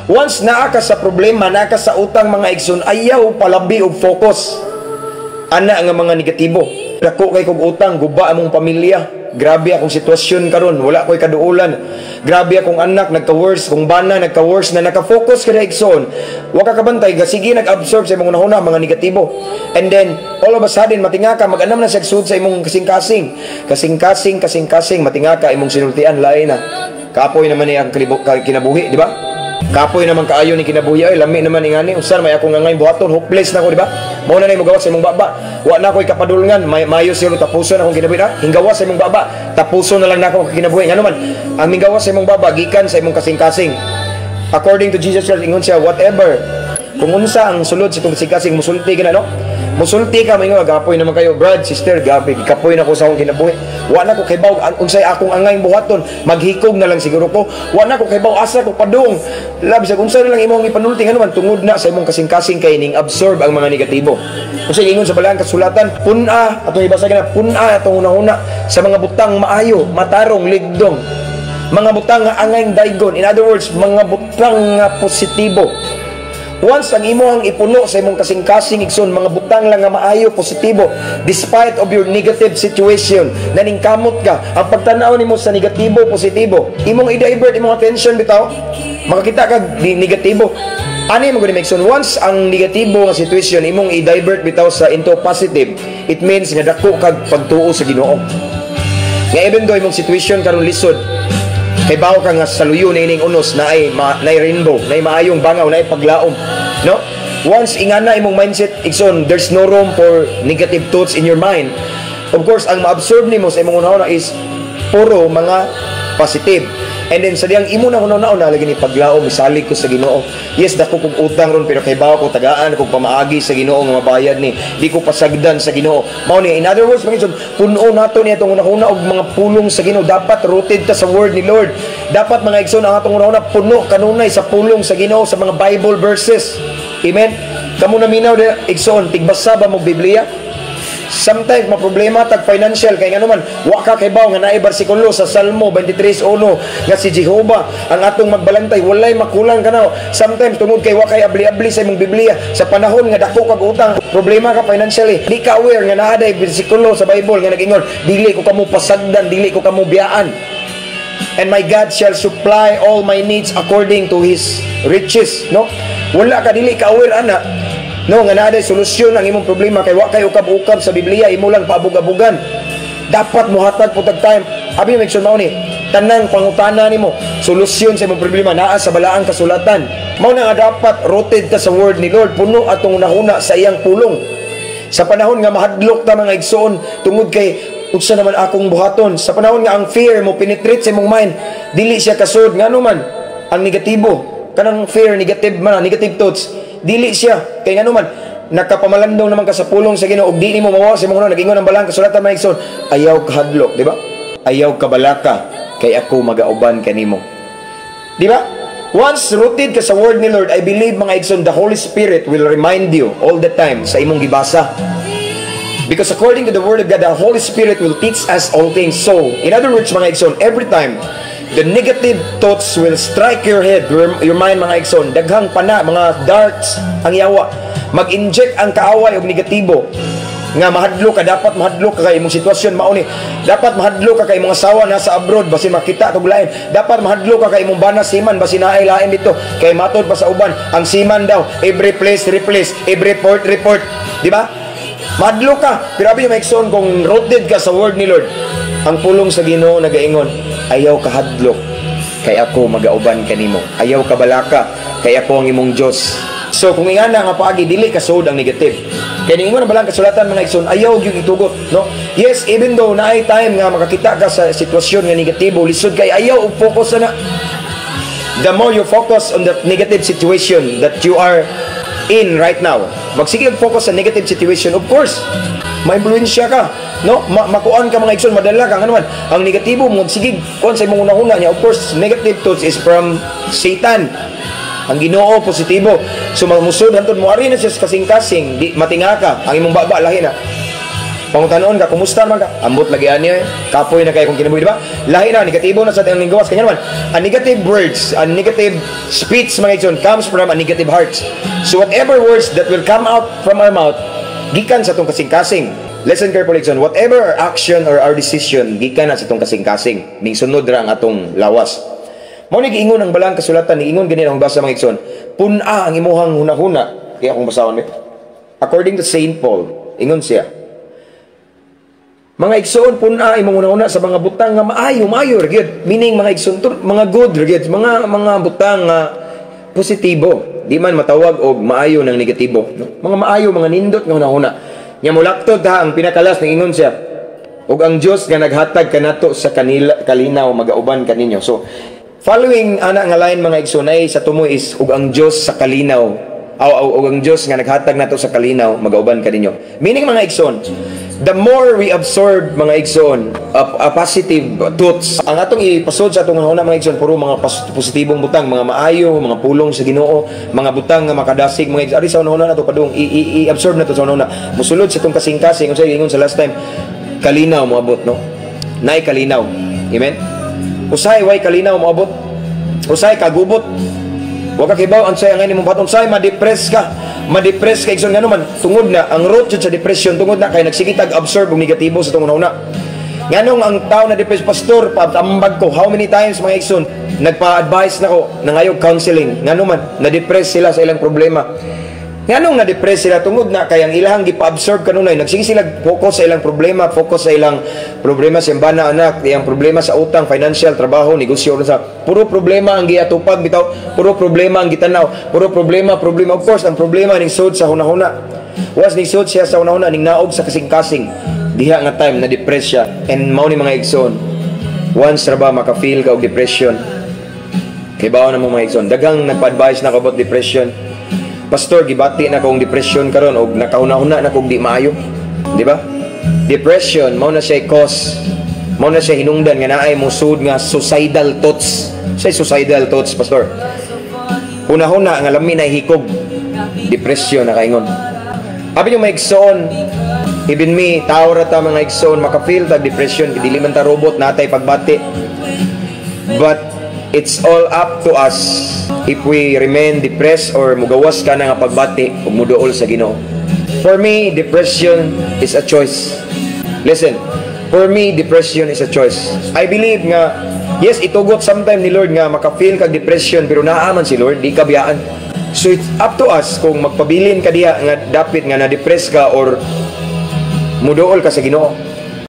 Once naa ka sa problema, naa ka sa utang, mga igsoon, ayaw palabi og focus ana nga mga negatibo. Dako kay kog utang, guba among pamilya. Grabe akong sitwasyon karon, wala ko'y kaduulan. Grabe akong anak nagka-worse, kung bana nagka-worse na naka-focus ka igsoon. Wa ka kabantay, sige nag-absorb sa imong hunahuna mga negatibo. And then all of a sudden matinga ka, mag-anam na siya sud sa imong kasing-kasing. Kasing-kasing, kasing-kasing, matinga ka, imong sinultian lain na. Kapoy naman ni ang kinabuhi, di ba? Kapoy naman kaayo ni kinabuhi ay, lami naman ingani, unsa may akong angay buhaton, hopeless na ko, di ba? Mao na mo gawas sa imong baba. Wa na ko'y kapadulngan, may mayo siguro tapuson akong kinabuhi na. Hinggawas sa imong baba, tapuson na lang nako kinabuhi. Ngano man, ang minggawas sa imong baba gikan sa imong kasing-kasing. According to Jesus Christ, ingon siya, whatever kung unsa ang sulod sa itong kasing-kasing, musulti ka na, no? Musulti ka, maingon, "Gapoy naman kayo, brad, sister, gabi, kapoy na ko sa akong kinabuhi. Wa na ko kibaw, unsay akong angay buhaton, maghikog na lang siguro ko. Wa na ko kibaw, asa ko padung." Lab, sa unsa na lang imong ipanulti, ngano man, tungod na sa imong kasing-kasing kay ning absorb ang mga negatibo. Unsay ingon sa balaan kasulatan, pun-a, atong ibasa ka na, pun-a atong hunahuna sa mga butang maayo, matarong, ligdong. Mga butang nga angayng daygon. In other words, mga butang nga positibo. Once ang imong ipuno sa imong kasing-kasing, igsoon, mga butang lang nga maayo, positibo, despite of your negative situation, naningkamot ka, ang pagtanaw nimo sa negatibo, positibo, imong i-divert imong attention bitaw, makakita ka di negatibo. Ani mo gani, igsoon, once ang negatibo nga situation imong i-divert bitaw sa into positive, it means nga dako kag pagtuo sa Ginoo. Nga even though imong situation karon lisod, kay bawo ka nga sa luyo na ining unos na ay naay rainbow, naay maayong bangaw, naay paglaom. No? Once ingana imong mindset, igsoon, there's no room for negative thoughts in your mind. Of course, ang ma-absorb nimo sa imong hunahuna is puro mga positive. And then sa diyang imo na hunahuna lagi ni paglaom, misalig ko sa Ginoo. Yes, dako kog utang ron pero kay bawo ko tagaan kog pamaagi sa Ginoo nga mabayad ni. Di ko pasagdan sa Ginoo. Mao ni, in other words, mga igsoon, puno nato ni atong hunahuna og mga pulong sa Ginoo. Dapat rooted ta sa word ni Lord. Dapat, mga igsoon, ang atong hunahuna puno kanunay sa pulong sa Ginoo, sa mga Bible verses. Amen. Kamo na minaw de, igsoon, tigbasa ba mo Biblia? Sometimes maproblema tag financial kay ngano man wa ka kaybaw nga naay bersikulo sa Salmo 23:1 nga si Jehova ang atong magbalantay, walay makulang kanaw. Sometimes tungod kay wa kay abli-abli sa imong Biblia sa panahon nga dako kag utang, problema ka financially, di ka aware nga naa day bersikulo sa Bible nga nag-ingon, "Dili ko kamo pasagdan, dili ko kamo biyaan. And my God shall supply all my needs according to His riches," no? Wala ka, dili ka aware ana, no, nga naa day solusyon ang imong problema kay wa kay ukab-ukab sa Biblia, imo lang paabug-abugan. Dapat mohatag po tag time. Abi mo mao ni, tanang pangutana nimo, solusyon sa imong problema naa sa balaang kasulatan. Mao na nga dapat rooted ta sa word ni Lord, puno atong hunahuna sa iyang pulong. Sa panahon nga mahadlok ta, mga igsoon, tungod kay unsa naman akong buhaton, sa panahon nga ang fear mo penetrate sa imong mind, dili siya kasud, ngano man ang negatibo, kanang fear, negative man, negative thoughts, dili siya kay ngano man nakapamalandong naman ka sa pulong sa Ginoo ug di nimo mawa sa imong nag-ingon ang balang kasulatan, mga igsoon, "Ayaw kahadlok," di ba? "Ayaw kabalaka kay ako magauban kanimo." Di ba? Once rooted ka sa word ni Lord, I believe, mga igsoon, the Holy Spirit will remind you all the time sa imong gibasa. Because according to the Word of God, the Holy Spirit will teach us all things. So, in other words, mga igsoon, every time the negative thoughts will strike your head, your mind, mga igsoon, daghang pana, mga darts ang yawa. Mag-inject ang kaaway og negatibo nga mahadlok ka, dapat mahadlok ka kay imong sitwasyon mao ni, dapat mahadlok ka kay imong asawa nasa abroad, basin makita tog lain, dapat mahadlok ka kay imong bana seaman, basin naay lain dito, kay matod pa sa uban ang seaman daw every place replace, every port report, di ba? Mahadlok ka, pero abi, mga igsoon, kung rooted ka sa word ni Lord, ang pulong sa Ginoo nagaingon, "Ayaw kahadlok kay ako magauban kanimo. Ayaw kabalaka kay ako ang imong Dios." So kung ingana nga paagi, dili kasud ang negative. Kay niingon ang balang kasulatan, mga igsoon, ayaw gyud itugot, no? Yes, even though naay time nga makakita ka sa sitwasyon nga negatibo, lisod kay, ayaw og focus na. The more you focus on that negative situation that you are in right now, magsige og focus sa negative situation, of course, maimpluwensya ka, no? Makuan ka, mga igsoon, madala ka, ano man, ang negatibo, magsige kuan sa imong hunahuna niya, of course, negative thoughts is from Satan. Ang Ginoo positibo. So mamusod hantod mo ari na siya sa kasing-kasing, di matinga ka, ang imong baba lahi na. Pangutanon ka, "Kumusta man ka?" "Ambot lagi ani eh. Kapoy na kay kong kinabuhi," di ba? Lahi na, negatibo na sa atong gawas. Kanya naman, a negative words, a negative speech, mga igsoon, comes from a negative heart. So whatever words that will come out from our mouth, gikan sa atong kasing-kasing. Listen carefully, igsoon. Whatever our action or our decision, gikan na sa atong kasing-kasing. Ning sunod ra ang atong lawas. Mao ni giingon ang balang kasulatan, niingon gani ang basa, mga igsoon. Pun-a ang imuhang hunahuna. Kaya akong basahon ni. According to Saint Paul, ingon siya, mga igsoon, pun-a imong hunahuna sa mga butang nga maayo, maayo ra gyud. Meaning, mga igsoon, mga good ra gyud, mga butang nga positibo. Di man matawag og maayo ng negatibo, no? Mga maayo, mga nindot nga hunahuna. Nya mulaktod ha ang pinakalas ng ingon siya. Ug ang Dios nga naghatag kanato sa kanila kalinaw magauban kaninyo. So following ana nga line, mga igsoon, ay sa tumoy is "ug ang Dios sa kalinaw aw aw ug ang Dios nga naghatag nato sa kalinaw magauban kaninyo. Meaning, mga igsoon, the more we absorb, mga igsoon, a positive thoughts, ang atong ipasod sa atong hunahuna, mga igsoon, puro mga positibong butang, mga maayo, mga pulong sa Ginoo, mga butang nga makadasig, mga igsoon, ari sa hunahuna nato padung i-absorb nato sa hunahuna. Musulod sa atong kasing-kasing, unsay ingon sa last time, kalinaw moabot, no? Nay kalinaw. Amen. Usahay way kalinaw moabot. Usahay kagubot. Wa ka kibaw unsay ang imong buhaton, usahay ma-depress ka. Ma-depress ka, igsoon, ngano man, tungod na ang root jud sa depression tungod na kay nagsige tag absorb og negatibo sa atong hunahuna. Nganong ang tao na depressed, "Pastor, patambag ko." How many times, mga igsoon, nagpa-advise na ko, nangayog counseling? Ngano man, na-depress sila sa ilang problema. Nganong na-depress sila? Tungod na kay ang ilahang gipa-absorb kanunay, nagsige sila focus sa ilang problema, focus sa ilang problema sa bana, anak, iyang problema sa utang, financial, trabaho, negosyo, sa puro problema ang giatupag bitaw, puro problema ang gitanaw, puro problema, problema. Of course, ang problema ning sud sa hunahuna. Was ning sud siya sa hunahuna, ning naog sa kasing-kasing. Diha nga time na depress siya. And mao ni, mga igsoon, once ra ba maka-feel ka og depression, kay na mo, mga igsoon, daghang nagpa-advise na ko about depression. "Pastor, gibati na kong depression karon og nakahuna-huna na kog di maayo." Di ba? Depression, mao na siya cause. Mao na siya hinungdan nga naay musud nga suicidal thoughts. Say suicidal thoughts, Pastor? Huna-huna nga lami na hikog. Depression na kaingon. Abi nyo, mga igsoon, even me, tao ra ta, mga igsoon, maka-feel tag depression, dili man ta robot, natay pagbati. But it's all up to us if we remain depressed or mugawas ka na nga pagbati ug muduol sa Ginoo. For me, depression is a choice. Listen, for me, depression is a choice. I believe nga, yes, itugot sometime ni Lord nga maka-feel kag depression, pero naa man si Lord, di ka biyaan. So it's up to us kung magpabilin ka diha nga dapit nga na-depress ka or muduol ka sa Ginoo.